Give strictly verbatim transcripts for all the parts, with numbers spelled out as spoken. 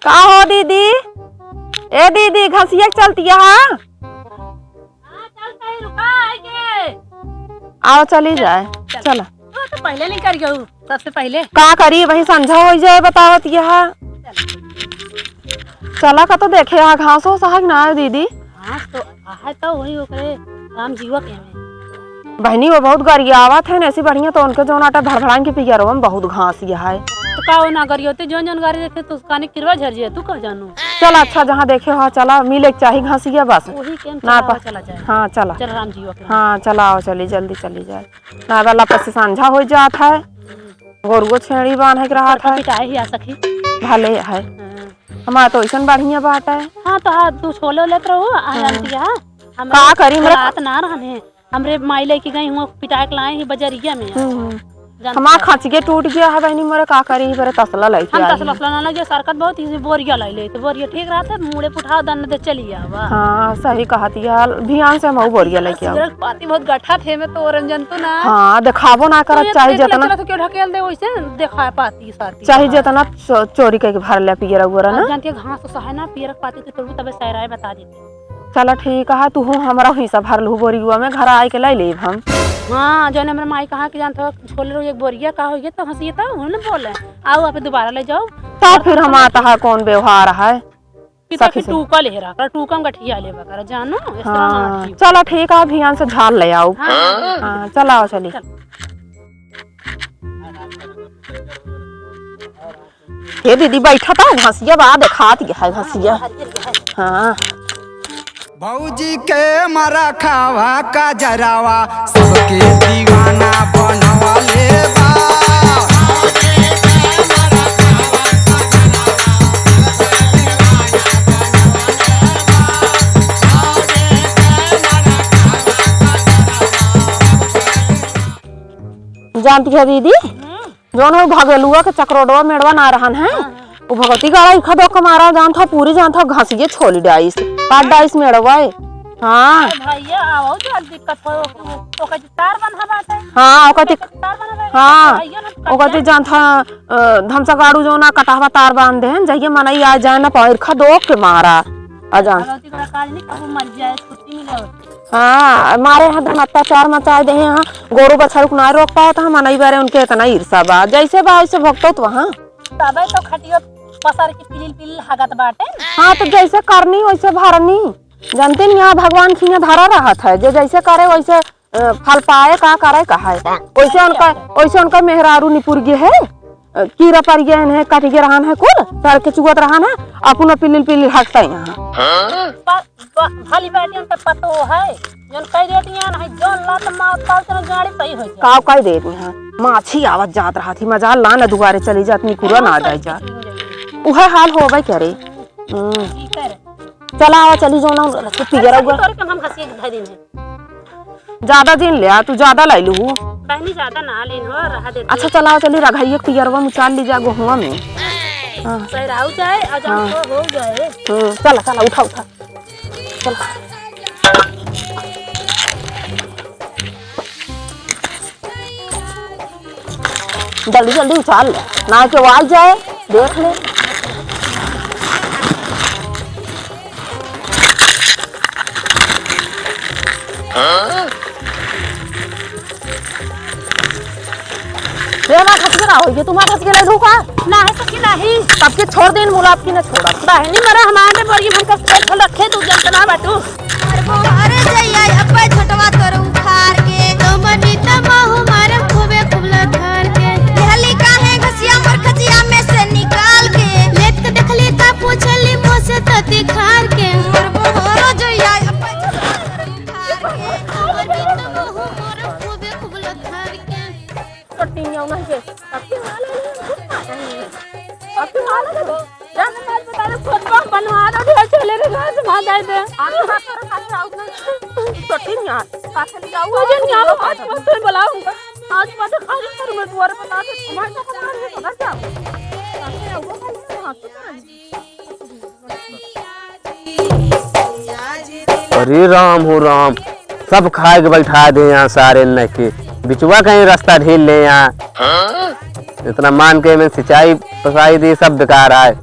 का हो दीदी? ए दीदी, घसिया के चलती है? हाँ, चलते ही रुका, आइए। आओ, चली जाए। चल। चला। तू तो पहले नहीं कर गऊ, सबसे पहले। का करी, वही संझा हो जाए, बतावत यह। चल। चला का तो देखे, यहाँ घास हो सहक ना है दीदी। घास तो है तो वही ओकरे राम जीवा के हमें। बहनी, वो बहुत गरियावत है, ऐसी बढ़िया तो उनके जौन आटा भड़भड़ान के पियरवा में बहुत घास यह है। तो का वो ना गरियोते, जौन जौन गारी देखे तो उसका ने किरवा झर जिया, तू कह जानू। चल अच्छा, जहाँ देखे हो चला, मिले के चाही घासिया बस। वही के हम ना चलावा प-, चला जाए। हाँ, चला। चल राम जीवा के। हाँ, चलाओ, चली, जल्दी चली जाए। ना वाला पस सांझा हो जात है, गोरुओ छेड़ी बांधे के रहत है। पिटाए ही आ सखी। भले है। हाँ। हमार तो ऐसन बढ़िया बात है। हाँ, तो हाँ, तू छोले लेत रहू, आ हाँ। जानती है, हम का करी, हमरा रात ना रहने, हमरे माई लेके गई हुआ, पिटाए के लाए ही बजरिया में। हम्म। जानती हमार है। खचिए टूट गया है बहनी, मोरे का करी, बरे तसला लइके हम आई। तसला, तसला ना लगे, सरकत बहुत ही बोरिया लाई ले, तो बोरिया ठीक रहत है, मुड़े पुठा दन दे चली आवा। हाँ, सही कहत है, भियान से हम बोरिया लइके आवा। सिगरेट पाती बहुत गठा थे में तो रंजन तो ना। हाँ, देखाबो ना करत, तो ये चाहे तो जितना चला तो क्यों ढकेल दे, वैसे देखा पाती साथी चाहे बा। जितना चो-, चोरी करके भर ले पियरा उरा ना। अब जानती है, घास तो सहे ना, पियरा पाती तो तोड़बू, तबे सैराय बता देती। चला ठीक है, तू हो हमरा हिस्सा भर लू बोरियुआ में, घर आए के लाई लेब हम। हाँ, जौन हमरा माई कहा कि जानत हो, छोले रहो एक बोरिया, का हो गया तो हंसी तो, हम ना बोले, आओ आप दोबारा ले जाओ। तो फिर हम आता है, कौन व्यवहार है? कि तो सखी फिर से। टूका ले रहा कर, टूका में गठिया लेबा कर, जानो, इस तरह ना हाँ, हटकी। चला ठीक है, भियान से झाल ले आओ। हाँ, हाँ, हाँ। हाँ, चला आओ, चली। चल। हे दीदी, बैठा था घसिया बा, देखात है घसिया। हाँ। भौजी के मरखवा का जरावा, सबके दीवाना बनवले बा। जानती है दीदी, हम्म। जौन हो भगेलुआ के चकरोडवा मेड़वा ना रहन है, हाँ, हाँ। उ भगवती गाड़ा इखा दो कमारा जानत हो, पूरी जानत हो, घसिए छोली डाइस, काट डाइस मेड़वा है। हाँ। अरे भैया, आओ, जो दिक्कत हो, ओकर तार बंधा बाटे। हाँ, ओकर ति-, तार बंधा बाटे, हाँ, भैया ना ओकर ति कट जानत हो, अ, धमसा गाड़ू जो ना कटहवा तार बांध दे हैं, जहिए मनई आ जाए ना, पैर खा दो के मारा, आ जान। भगवती गाड़ा काज नहीं, कबू मर जाए, छुट्टी मिले। हाँ, मारे यहाँ धन अत्याचार मचाए दे हैं, यहाँ गोरू बछरू के ना रोक पावत है, मनई बारे उनके इतना ईर्षा बा, जैसे बा वैसे भुगतत वहाँ। तबे तो खटियो पसर के पिलिल पिलिल हगत बाटे। हाँ, तो जैसे करनी वैसे भरनी, जानते नहीं, यहाँ भगवान खिया धरा रहत है, जे जैसे करे वैसे, अ, फल पाए, का करे का है, वैसे उनका, वैसे उनका मेहरारू निपुर गए है, अ, कीड़ा पड़ गए हैं, कट गए रहन है कुल, सर के चुअत रहन है, अपनो पिलिल पिलिल हगता यहाँ। प-, प-, भली बाटी उनका पतो है, जौन कह देती है ना, जौन लात मार पाल तेरे गाड़ी सही हो जाए। काव कह देती हैं, माछी आवत जात रहा थी, मजाल ला न दुआरे चली जात, निकुरा ना जाए जात। उहे हाल होबे करे। हम्म। ठीक है। चला आवा, चली जाओ ना, तो पिगरा हुआ। तोरे के हम घसीट धर दिन है। ज्यादा दिन ले आ, तू ज्यादा लाई लू। बहनी ज्यादा ना लेन हो, रहा दे। अच्छा चला, चली रघाइए पियरवा में उचाल ली जा गोहुआ में। हाँ। सैराऊ जाए, और जब हाँ। हो, हो जाए। हम्म, चला, चला, उठा, उठा। चल। जल्दी जल्दी उछाल ले, ना के वो आ जाए, देख ले। रे माँ, खस के ना होइए, तू माँ खस के ले लू का? नाही सखी, नाही। सबके छोड़ देन, मुलाब की ना छोड़ा। बहनी मरा हमारे में बोरी में हमका स्पेशल रखे, तू जनत ना बाटू। अरे वो, अरे जइया, अब्बे छोटवा तोर उखाड़ के, तो मनी त महू मारे खूबे खूब लथार के। लेहली काहे घसिया मोर खचिया में से निकाल के, लेत के देखली त पूछली मोसे त दिखार के। अरे वो, अरे जइया, अब्बे छोटवा तोर उखाड़ के, तो मनी त महू मारे खूबे खूब लथार के। छोटी मियाँ उन्हें के, अब की माँ ले ले, अब की माँ ले ले, जा ना, काल बता दे, खुद को बनवा दो, ढेर चले रे, घर से भाग जाए दे। अरे, हाँ, तेरे साथ जाओ ना। छोटी मियाँ, साथ ले जाओ। मुझे नहीं आओ, आज मत फिर बुलाओ। आज मत खाली कर, मैं तुम्हारे बता दे, तुम्हारे साथ नहीं, उधर जाओ। साथ ले आओ, वो खाली हाथ तो कर। अरे राम हो राम, सब खाए के बैठा दे यहाँ सारे न के। बिचवा कहीं रस्ता ढील ले यहाँ। इतना मान के में सिंचाई पसाई दी, सब बेकार आए।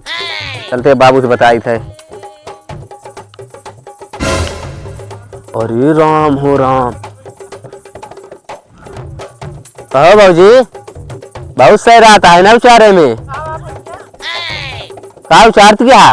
चलते बाबू से बताई थे। अरे राम हो राम। कहो भौजी, बहुत सही रहता है ना उचारे में। का उचारत क्या?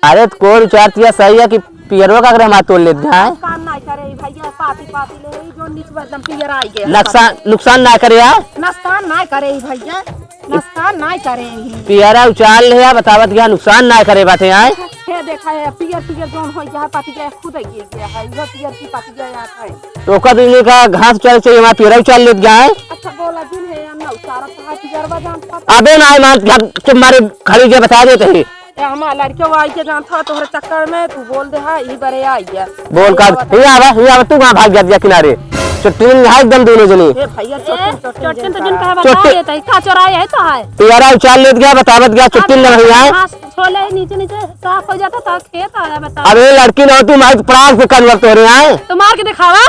अरे तो कोर उचारतिया सही है कि पियरवा का अगर हमार तोड़ लेत जाए। नुकसान ना करे भैया, पाती पाती ले ही जो नीचे एकदम पियर आई गया। नुकसान, नुकसान ना करे यार। नुकसान ना करे भैया, नुकसान ना करे ही। पियरा उचार ले यार, बतावत गया नुकसान ना करे बाटे आए। हे देखा है पियर पियर जोन हो गया, पाती गया, खुद गिर गया है, इधर पियर की पाती गया है। तो ओकर दिन का घास उचारे चाहिए, हमार पियरा उचार लेत गया है। अच्छा बोला जिन है, हम ना उचारत है, पियरवा जानता। अबे ना, मान, जब तुम्हारे खड़ी जे बता देते हैं। ए, हमार लड़के वो आई के जानत ह तोहरे चक्कर में, तू बोल दे हा, ई बरे आई है। बोल का, हिया आवा, हिया आवा, तू कहाँ भाग जात गया किनारे? चोट्टी में है एकदम दोनों जनी। ए भैया, चोट्टी, ए, चोट्टी चोट्टी जिन तो कहा। जिन कहा बता चोट्टी। देता है, का चोराई है तो है। पियरा उचार लेत गया, बतावत गया, चोट्टी अब न भैया। घास छोले नीचे नीचे साफ हो जाता था, खेत आया बता। अबे लड़की ना हो, तू मार प्राण से कन्वर तोरे आए। तो मार के दिखावा।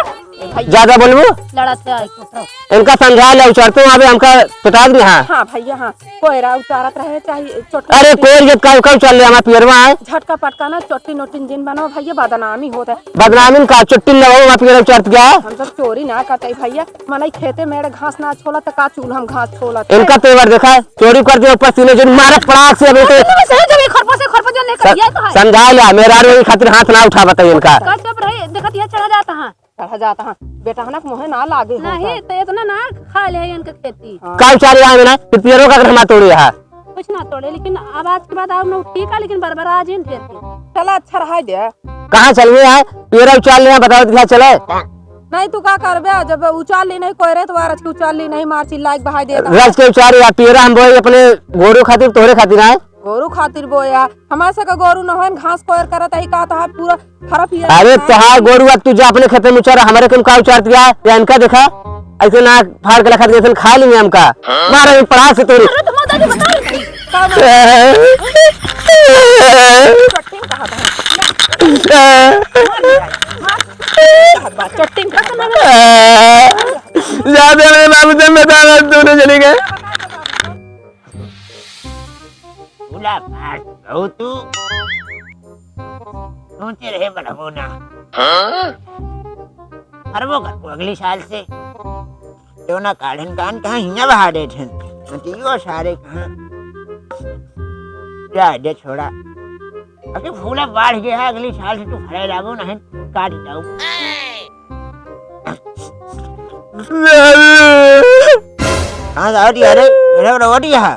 ज्यादा बोलबू? लड़त है, आई चुप रहो। इनका समझा ले, उचरते हैं, अबे हमका पिटाई दिया। हाँ भैया, हाँ। कोयरा उचारत रहे, चाहे चोटी अरे, नोटी कोयर ये का, का उचर ले, हमार पियरवा है। झटका पटका ना, चोटी नोटी जिन बनाओ भैया, बदनामी होत है। बदनामी का, चोटी न हो, हमार पियरवा उचरत गया। हम सब चोरी ना करते भैया, मनई खेते में घास ना छोला, त का चूल्हा में घास छोला। इनका तेवर देखा, चोरी कर दिया, ऊपर सीने जिन मारत पड़ाक से, अबे तो अरे, सही जब ये खरपा से खरपा जो लेकर स-, दिया तो है। समझा ले, मेहरारू खातिर हाथ ना उठा, बताइए इनका। का चुप रही, देखत ये चढ़ा जाता है। चढ़ा जाता है। बेटहना के मुँहे ना लागे हो नहीं, का? तो इतना ना खा ले है इनके खेती। हाँ। का उचारी आवे ना, फिर पियरो का अगर हमार तोड़े हा। कुछ ना तोड़े, लेकिन अब आज के बाद आओ ना, ठीक है, लेकिन बरबरा आज ही फिर। चला, अच्छा रहा दे। कहाँ चलिए यार? पियरा उचार ले, बताओ दिखा चले। नहीं, तू का करबे? जब उचार ली नहीं कोई रे, तो आज के उचार ली नहीं, मार चिल्ला के बहाई देता। रज के उचार या पियरा हम बोए अपने गोरू खातिर, तोहरे खातिर आए। गोरू खातिर बोया, हमारे से का गोरू न होन, घास कोयर करत आई का, तोहार पूरा फरफ ये अरे है। तोहार गोरू, अब तू जा अपने खेते में उचार, हमारे के में का उचारत गया, या इनका देखा, ऐसे नाक फाड़ के लखत गए, खा लेंगे हमका, मारा हम पड़ा से तोरे। अरे तुम दादी बता रही थी। का बात? चट्टिंग का समझ। ज्यादा मेरे बाबू से बता रहा, दोनों चले गए। भूला बात कहू तू। सोचे रहे बड़बो ना। हाँ? करबो करबो अगली साल से। तो ना काढ़न कान कहाँ हियाँ बहा देत हन। नतियो सारे कहाँ। जा दे छोड़ा। अबे फूला बाढ़ गया है, अगली साल से तू फरे लागो नहीं, काट जाओ। कहाँ से आवत है रे? मेरा रोवत है।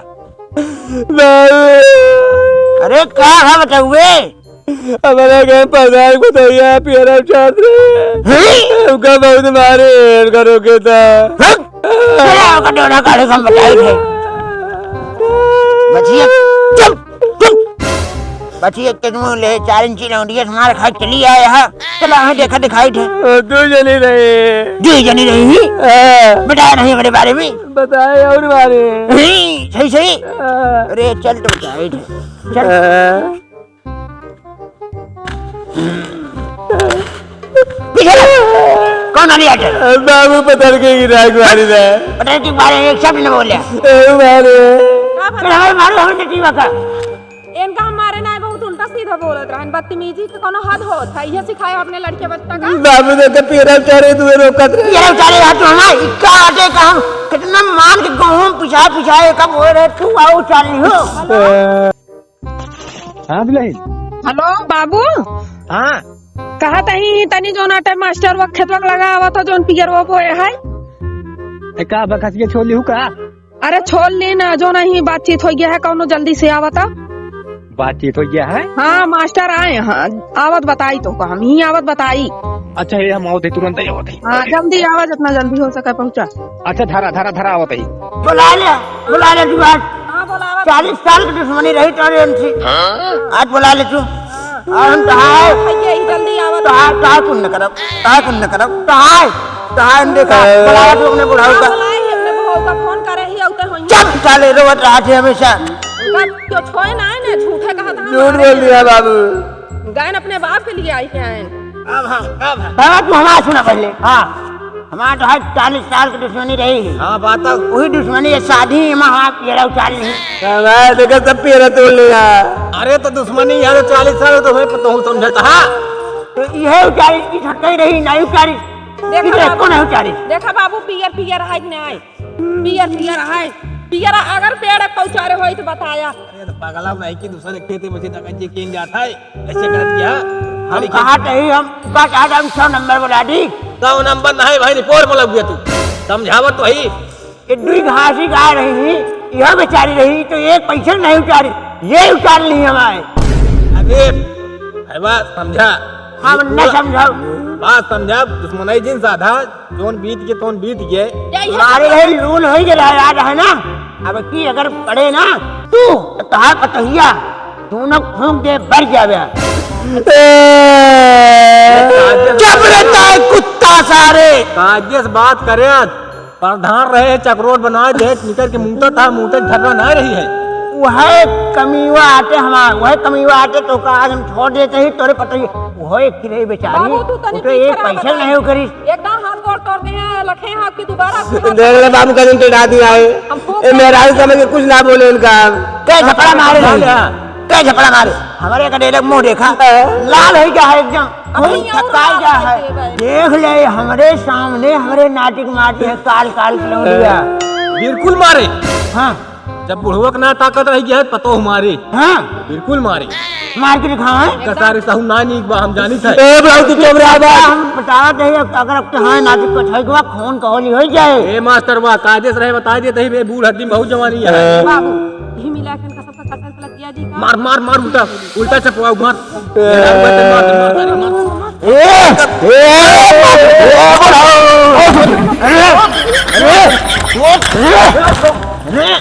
अरे का है बताउए? हमारा घर पधार को तो यहाँ पियरा चाहत रहे। हैं? उनका बहुत मारे, उनका रोके था। हैं? चला, ओकर डोरा काढ़े के हम बताई थे। बचिया, चुप, चुप। बचिया के मुंह ले चार इंची लौंडिया से मार खा चली आए हा। चला, हमें देखा दिखाई थे। ओ, दो जनी रहे। दो जनी रही? हाँ। बताया नहीं हमारे बारे में। बताए और मारे। नहीं, सही, सही। हाँ। अरे, चल तो बताई थे। चल। हाँ। पीछे ले। कौन आली आटे? बाबू पतर के गिरा के मारी दे। पतर के बारे एक शब्द न बोले। ए, मारे। का भला? हमें मारो, हमें टीवा का। इनका हम मारे ना, बहुत उल्टा सीधा बोलत रहन। बदतमीजी के कोनो हद होत है। ये सिखाए अपने लड़के बच्चा का? बाबू ने तो पीरा उचारे दुए रोकत रहे। पीरा उचारे यार तू हमारे इक्का आटे का हम कितना मान के गहूम पिछा पिछा एक अब हो रहे तू आओ उचारे हो। हाँ। हाँ, दुल्हन। हेलो, बाबू। हाँ। कहत ही तनी जोन आटे मास्टर वो खेतवा के लगा आवा था, जोन पियर वो बोए है। ए, का बखसिया छोड़ लिहू का? अरे छोड़ ली ना, जो नहीं बातचीत हो गया है, कौनो जल्दी से आवा था। बातचीत हो गया है? हाँ, मास्टर आए हैं, आवत बताई तो का, हम ही आवत बताई। अच्छा, ये हम आवत ही, तुरंत ही आवत ही। हाँ, जल्दी आवा, जितना जल्दी हो सके पहुँचा। अच्छा, धरा, धरा, धरा, आवत ही। बुला ले, बुला ले तू आज। हाँ, बुलावा। चालीस साल की दुश्मनी रही तोरे इनसे। हाँ? आज बुला ले तू। हाँ। और हम कहाँ है? भैया, ही जल्दी आवा। कहाँ, कहाँ कुन न करब? कहाँ कुन न करब? कहाँ है? कहाँ है? देखा, बुलावा तू अपने बुढ़ाऊ का। बुलाए ही अपने बुढ़ाऊ का, फोन करे ही, आते होइए। चुप, साले, रोवत रहा थे हमेशा। उनका क्यों छोए ना है ना, झूठे कहा था हम झूठ आए बोल हैं। दिया बाबू। गायन अपने बाप के लिए आई हैं। अब हाँ, अब हाँ। बाबा, तू हमार सुना पहले। हाँ। हमार तो है चालीस साल की दुश्मनी रही है। हाँ, बात तो। वही दुश्मनी ये शादी में हाँ पियरा उतार ली। हमार देखा सब पियरा तोड़ लिया। अरे तो दुश्मनी यार चालीस साल तो मैं तो हूँ समझता। हाँ। तो यह उतारी की छक्का ही रही, नहीं उतारी। देखा इधर बाबू, कौन है उतारी? देखा बाबू, पियर पियर है कि नहीं? पियर पियर है, पियर अगर पेड़ पहुँचारे होई तो बताया। अरे तो पगला नहीं कि दूसरे खेते में से डकैती कीन जात है, ऐसे करत क्या? हम कहा नहीं, हम का चाहत हम सौ नंबर बुला दी। सौ नंबर नहीं भाई, रिपोर्ट में लग गया तू, समझावत तो ही। ये दुई घासी गाय रही, यह बेचारी रही तो एक पैसा नहीं उतारी, ये उतार ली हमारे। अरे भाई बात समझा। हम न समझाओ। बात समझा, दुश्मनाई जिन साधा, जोन बीत गए, तोन बीत गए। यही मारे है, लूल हो गया याद है ना। अब की अगर पड़े ना तू, तो तोहार पतोहिया दोनों फूंक दे, बढ़ जावे। ए, चुप रहता है कुत्ता सारे। काजे से बात करे, प्रधान रहे, चकरोट बनाए दे, निकर के मुंगटा था, मुंगटा झगड़ा ना रही है। वह कमीवा आते हमार, वह कमीवा आते तो का आज हम छोड़ देते ही तोरे पतोहिया। वह एक की रही बेचारी, बाबू, तू तनी वो तो एक पीछे रहा पैसा बता। नहीं करी। एकदम हाथ गोड़ तोड़ दे हैं, लखे हैं आपकी दोबारा से देख ले बाबू, का दिन तो डाल दिया है। हमको ए, मेहरारू समझ के कुछ ना बोले उनका। कै झपड़ा मारे हाँ, नहीं? हाँ। कै झपड़ा मारे? हमारे का डेलक मुंह देखा, हाँ। लाल हो गया है एकदम। अब खून नहीं और थकाई गया है। देख ले, हमरे सामने हमरे नाटिक मारती है, काल काल के लौंडिया। बिल्कुल मारे। हाँ। जब बुढ़वक ना ताकत रह गया है, पतो हमारे। हाँ। बिल्कुल मारे। मार के दिखाओ, हैं? इनका सारे सहू ना नीक बा, हम जानित है। ए, बाबू, तू चुप रहा बा। हम बतावत है, अगर अब तो हाँ, नाजुक कुछ है, कि वहाँ खून का होली हो जाए। ए, मास्टर बा, कायदे से रहे, बता देते ही, बे, बूढ़ हड्डी में बहुत जवानी है। बाबू, यही मिला के इनका सबका कसम से लग गया जी का। मार, मार, मार, उल्टा, उल्टा चपवाओ, मार। ए, मार, मार, मार, मार, मार। ए, ए, ए, ए, ए, ए, ए,